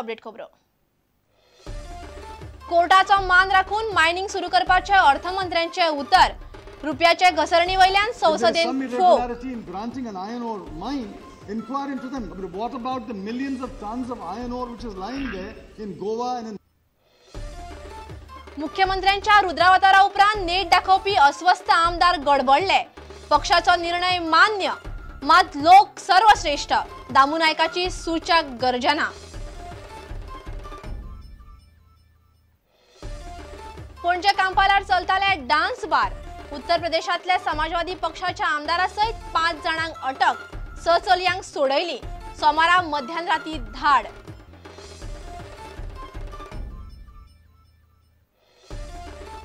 Update खबरो। कोर्टाचो मान राखून मायनिंग सुरू करपाचे अर्थमंत्र्यांचे उतर, रुपयाचे घसरणी वयल्यान संसदेन फोग। Inquire into them. But what about the millions of tons of iron ore which is lying there in Goa and in मुख्यमंत्र्यांच्या रुद्रावतारा उपरांत नेट दाखोवपी अस्वस्थ आमदार गडबडले। पक्षाचो निर्णय मान्य, मात लोक सर्वश्रेष्ठ, दामू नायकाची सूचक गर्जना। पणजे कांपालार चलताले डान्स बार, उत्तर प्रदेशांतल्या समाजवादी पक्षाच्या आमदारा सयत 5 जाणांक अटक, 6 चलयांक सोडयली। सोमारा मध्यान राती धाड।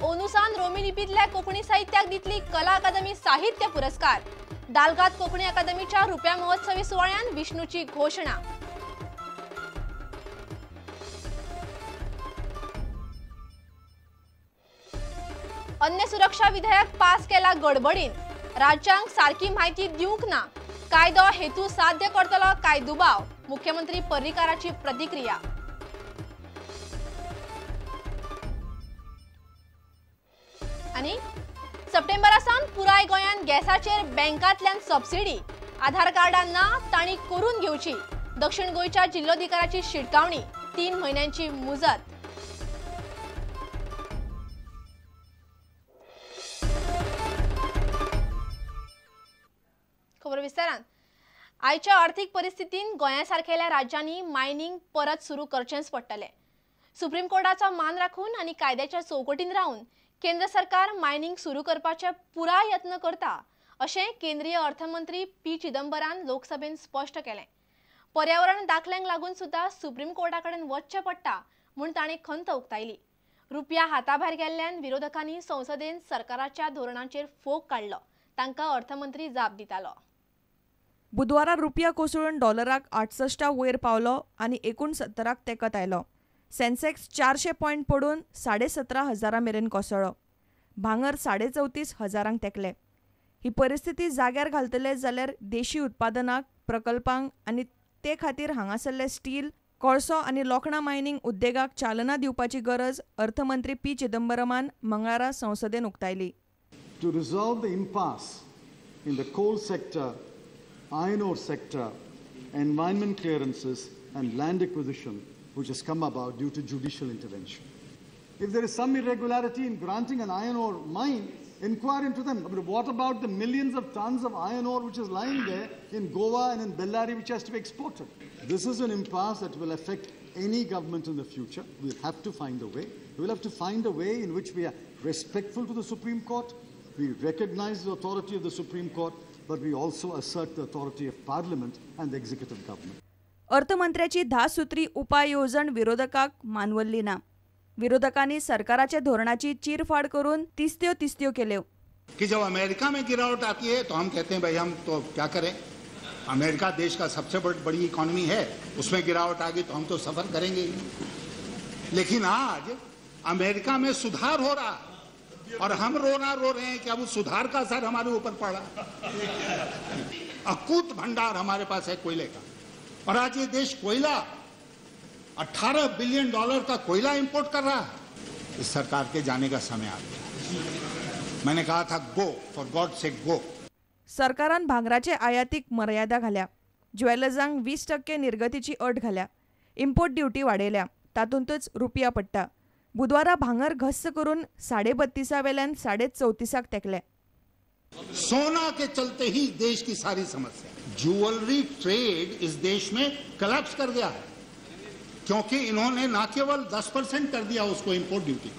ओनुसान रोमी लिपीतल्या कोंकणी साहित्याक दितली कला अकादमी साहित्य पुरस्कार। दालगाद कोंकणी अकादमीच्या रुप्या महोत्सवी सुवाळ्यान विष्णूची घोषणा। अन्न सुरक्षा विधेयक पास केला गडबडीन, राज्यांक सारकी म्हायती दिवंक ना, कायदो हेतू साध्य करतलो काय दुबाव, मुख्यमंत्री पर्रीकाराची प्रतिक्रिया। आनी सप्टेंबरा सावन पुराय गोंयांत गॅसाचेर बँकांतल्यान सबसिडी, आधार कार्डां ना तांणी करून घेवची, दक्षिण गोंयच्या जिल्लोधिकाऱ्याची शिटकावणी, 3 म्हयन्यांची मुजत। खबर विस्तारान। आयच्या आर्थिक परिस्थितीन गोंया सारकेल्या राज्यांनी मायनिंग परत सुरू करचेंच पडटलें। सुप्रीम कोर्टाचो मान राखून आनी कायद्याच्या चौकटीन रावन केंद्र सरकार मायनिंग सुरू करपाचे पुराय यत्न करता अशें केंद्रीय अर्थमंत्री पी चिदंबरान लोकसभेन स्पश्ट केलें। पर्यावरण दाखल्यांक लागून सुद्दां सुप्रीम कोर्टा कडेन वचचें पडटा म्हूण ताणें खंत उक्तायली। रुपया हाताभायर गेल्ल्यान विरोधकांनी संसदेन सरकाराच्या धोरणाचेर फोग काडलो, तांकां अर्थमंत्री जाप दितालो। बुधवारा रुपया कोसळून डॉलराक 68 वयर पावलो आनी 69 तेकत आयलो। सेन्सेक्स 400 पॉयंट पडून 17,500 मेरेन कोसळ्ळो। भांगर 34,500 तेकले। ही परिस्थिती जाग्यार घालतले जाल्यार देशी उत्पादनाक, प्रकल्पांक आनी ते खातीर हांगासरले स्टील, कोळसो आनी लोखणां मायनिंग उद्देगाक चालना दिवपाची गरज अर्थमंत्री पी चिदंबरमान मंगळारा संसदेन उक्तायली। To resolve the impasse in the coal sector, iron ore sector, environment clearances and land acquisition which has come about due to judicial intervention. If there is some irregularity in granting an iron ore mine, inquire into them. But what about the millions of tons of iron ore which is lying there in Goa and in Bellary which has to be exported? This is an impasse that will affect any government in the future. We'll have to find a way. We'll have to find a way in which we are respectful to the Supreme Court, we recognize the authority of the Supreme Court, but we also assert the authority of Parliament and the executive government. अर्थमंत्र्याची 10 सूत्री उपाय येवजण विरोधकांक मानवल्ली ना। विरोधकांनी सरकाराच्या धोरणाची चीरफाड करून तिस्त्यो तिस्त्यो केल्यो। कि जब अमेरिका में गिरावट आती है तो हम कहते हैं भाई हम तो क्या करें, अमेरिका देश का सबसे बड़ी इकोनॉमी है, उसमें गिरावट आ गई तो हम तो सफर करेंगे ही। लेकिन आज अमेरिका में सुधार हो रहा है और हम रोना रो रहे हैं कि अब उस सुधार का असर हमारे ऊपर पड़ा। अकूत भंडार हमारे पास है कोयले का और आज ये देश कोयला 18 बिलियन डॉलर का कोयला इंपोर्ट कर रहा है। इस सरकार के जाने का समय आ गया। मैंने कहा था गो फॉर गॉड से गो। सरकारान भांगराचे आयातीक मर्यादा घाल्या, ज्वेलर्सांक 20% निर्गतीची अट घाल्या, इम्पोर्ट ड्युटी वाडयल्या, तातूंतच रुपया पडटा। बुधवारा भांगर घस्स करून 32.5 वेल्यान 34.5 तेकले। सोना के चलते ही देश की सारी समस्या, ज्वेलरी ट्रेड इस देश में कलैप्स कर गया है क्योंकि इन्होंने न केवल 10% कर दिया उसको इंपोर्ट ड्यूटी,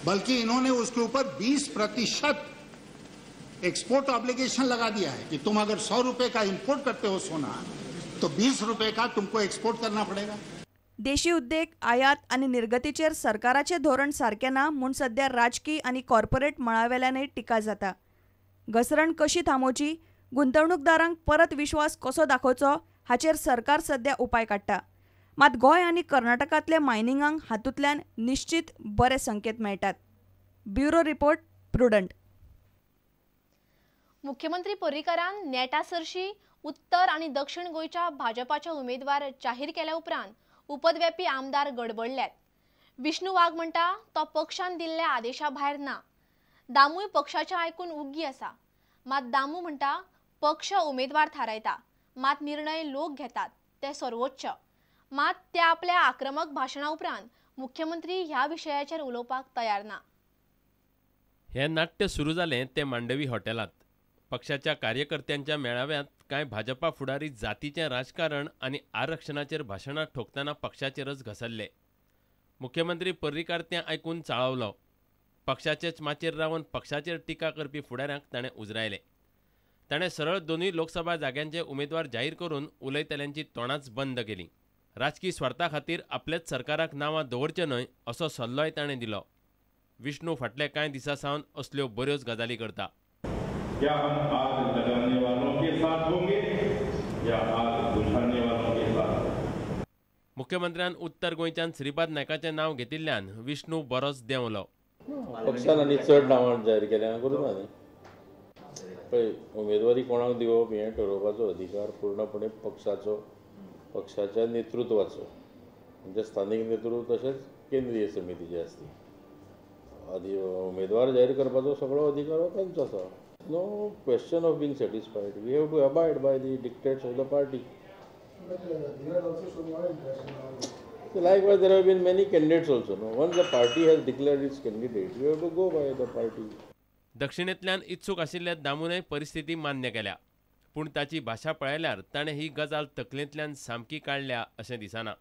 बल्कि इन्होंने उसके ऊपर 20% एक्सपोर्ट ऑब्लिगेशन लगा दिया है कि तुम अगर 100 रुपए का इंपोर्ट करते हो सोना तो 20 रुपए का तुमको एक्सपोर्ट करना पड़ेगा। देशी उद्देग, आयात आनी निर्गतीचेर सरकाराचें धोरण सारकें ना म्हूण सध्या राजकी आनी कॉर्पोरेट मळावेल्यानय टिका जाता। घसरण कशी थांबोवची, गुंतवणूकदारांक परत विश्वास कसो दाखोवचो हाचेर सरकार सध्या उपाय काडटा। मात गोंय आनी कर्नाटकांतल्या मायनिंगांक हातूंतल्यान निश्चित बरे संकेत मेळटात। Bureau report, Prudent. मुख्यमंत्री पर्रीकारान नेटा सरशी उत्तर आनी दक्षिण गोंयच्या भाजपाचे उमेदवार जाहीर केल्या उपरांत उपद्व्यापी आमदार गडबडल्यात. विष्णू वाघ म्हणटा तो पक्षान दिल्ल्या आदेशा भायर ना. दामूय पक्षाचें आयकून उग्गी आसा. मात दामू म्हणटा पक्ष उमेदवार थारायता, मात निर्णय लोक घेतात ते सर्वोच्च. मात त्या आपल्या आक्रमक भाशणा उपरांत मुख्यमंत्री ह्या विशयाचेर उलोवपाक तयार ना. हें नाट्य सुरू जालें तें मांडवी हॉटेलांत. पक्षाच्या कार्यकर्त्यांच्या मेळाव्यांत कांय भाजपा फुडारी जातीचें राजकारण आनी आरक्षणाचेर भाशणां ठोकतना पक्षाचेरच घसरले. मुख्यमंत्री पर्रीकार तें आयकून चाळवलो. पक्षाचेच माचयेर रावन पक्षाचेर टिका करपी फुडाऱ्यांक ताणें उजरायले. ताणें सरळ दोनूय लोकसभा जाग्यांचे उमेदवार जाहीर करून उलयतल्यांची तोंडांच बंद केली. राजकी स्वार्था खातीर आपलेच सरकाराक नांवां दवरचें न्हय असो सल्लोय ताणें दिलो. विष्णू फाटल्या कांय दिसां सावन असल्यो बऱ्योच गजाली करता. क्या हम आग लगाने वालों के साथ होंगे या आग बुझाने वालों के साथ? मुख्यमंत्र्यान उत्तर गोंयच्यान श्रीपाद नायकाचें नांव घेतिल्ल्यान विष्णू बरोच देंवलो. पक्षान आनी चड नांवां जाहीर केल्या करूं ना न्ही. पळय, उमेदवारी कोणाक दिवप हें ठरोवपाचो अधिकार पूर्णपणे पक्षाचो, पक्षाच्या नेतृत्वाचो, म्हणजे स्थानीक नेतृत्व तशेंच केंद्रीय समितीचे आसती. उमेदवार जाहीर करपाचो सगळो अधिकार हो तांचो आसा. No question of being satisfied. We have to abide by the dictates of the party. Likewise, there have been many candidates also. No? Once the party has declared its candidate, you have to go by the party. दक्षिणेंतल्यान इत्सूक आशिल्ल्या दामूनय परिस्थिती मान्य केल्या, पूण ताची भाशा पळयल्यार ताणें ही गजाल तकलेंतल्यान सामकी काडल्या अशें दिसना.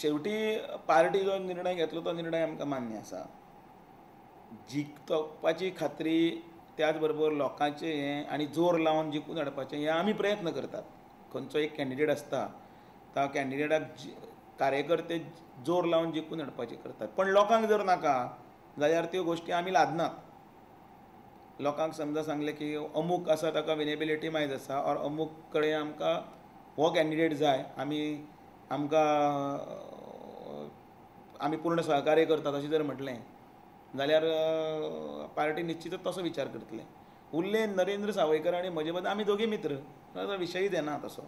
शेवटी पार्टी जो निर्णय घेतलो तो निर्णय आमकां मान्य आसा. जिखपाची खात्री, त्याच बरोबर लोकांचें हें आनी जोर लावन जिखून हाडपाचें हें आमी प्रयत्न करतात. खंयचो एक कॅन्डिडेट आसता त्या कॅन्डिडेटाक कार्यकर्ते जोर लावन जिखून हाडपाचें करतात, पण लोकांक जर नाका जाल्यार त्यो गोश्टी आमी लादनात. लोकांक समजा सांगलें की अमूक आसा ताका विनेबिलिटी मायज आसा ऑर अमूक कडेन आमकां हो कॅन्डिडेट जाय, आमी आमकां आमी पूर्ण सहकार्य करतात अशें जर म्हटलें जाल्यार पार्टी निश्चितच तसो विचार करतले. उरले नरेंद्र सावयकर आनी म्हजे बद्दल आमी दोगी मित्र, ताचो विशयच येना तसो.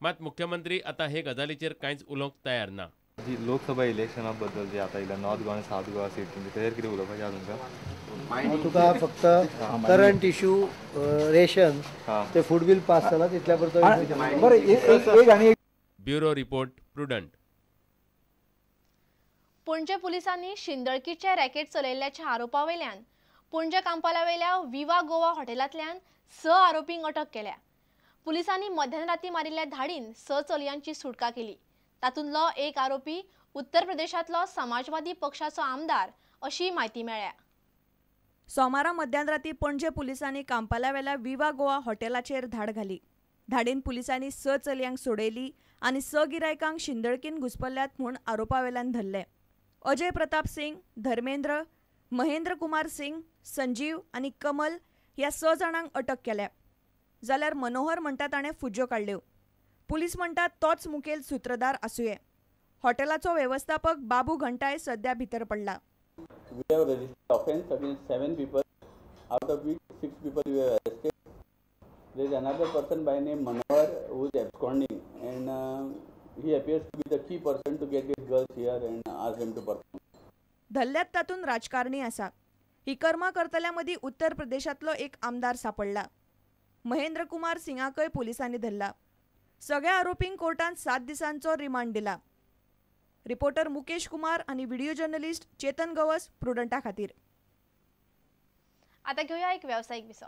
मात मुख्यमंत्री आतां हे गजालीचेर कांयच उलोवंक तयार ना. जी लोकसभा इलेक्शना बद्दल जे आतां येयला नॉर्थ गोवा आनी सावथ गोवा सीट तेजेर कितें उलोवपाचें आसा तुमकां? तुका फक्त करंट इशू रेशन ते फूड बील पास जाला तितल्या पुरतो. बरें, एक आनी ब्युरो रिपोर्ट, प्रुडंट. पणजे पुलिसांनी शिंदळकीचे रॅकेट चलयल्ल्याच्या आरोपा वयल्यान पणजे कांपालावेल्या विवा गोवा हॉटेलांतल्यान 6 आरोपींक अटक केल्या. पुलिसांनी मध्यानराती मारिल्ल्या धाडीन 6 चलयांची सुटका केली. तातूंतलो एक आरोपी उत्तर प्रदेशांतलो समाजवादी पक्षाचो आमदार अशी म्हायती मेळ्ळ्या. सोमारा मध्यानराती पणजे पुलिसांनी कांपालावेल्या विवा गोवा हॉटेलाचेर धाड घाली. धाडीन पुलिसांनी 6 चलयांक सोडयली आनी 6 गिरायकांक शिंदळकीन घुसपल्ल्यात म्हूण आरोपावेल्यान धरले. अजय प्रताप सिंग, धर्मेंद्र, महेंद्र कुमार सिंग, संजीव आनी कमल ह्या 6 जाणांक अटक केल्या. जाल्यार मनोहर म्हणटा ताणें फुज्यो काडल्यो. पुलीस म्हणटात तोच मुखेल सूत्रधार आसुये. हॉटेलाचो वेवस्थापक बाबू घंटाय सध्या भितर पडला. We have registered offense against 7 people, out of which 6 people we have arrested. There is another person by name Manohar who is absconding, and he appears to be the key person to get these girls here and ask them to perform. धरल्यात तातूंत राजकारणी आसा. ही कर्मां करतल्या मदीं उत्तर प्रदेशांतलो एक आमदार सापडला. महेंद्र कुमार सिंगाकय पुलिसांनी धरला. सगळ्या आरोपींक कोर्टान 7 दिसांचो रिमांड दिला. रिपोर्टर मुकेश कुमार आणि व्हिडिओ जर्नलिस्ट चेतन गवस, प्रुडंटा खातीर. आता घेऊया एक व्यावसायिक विसव.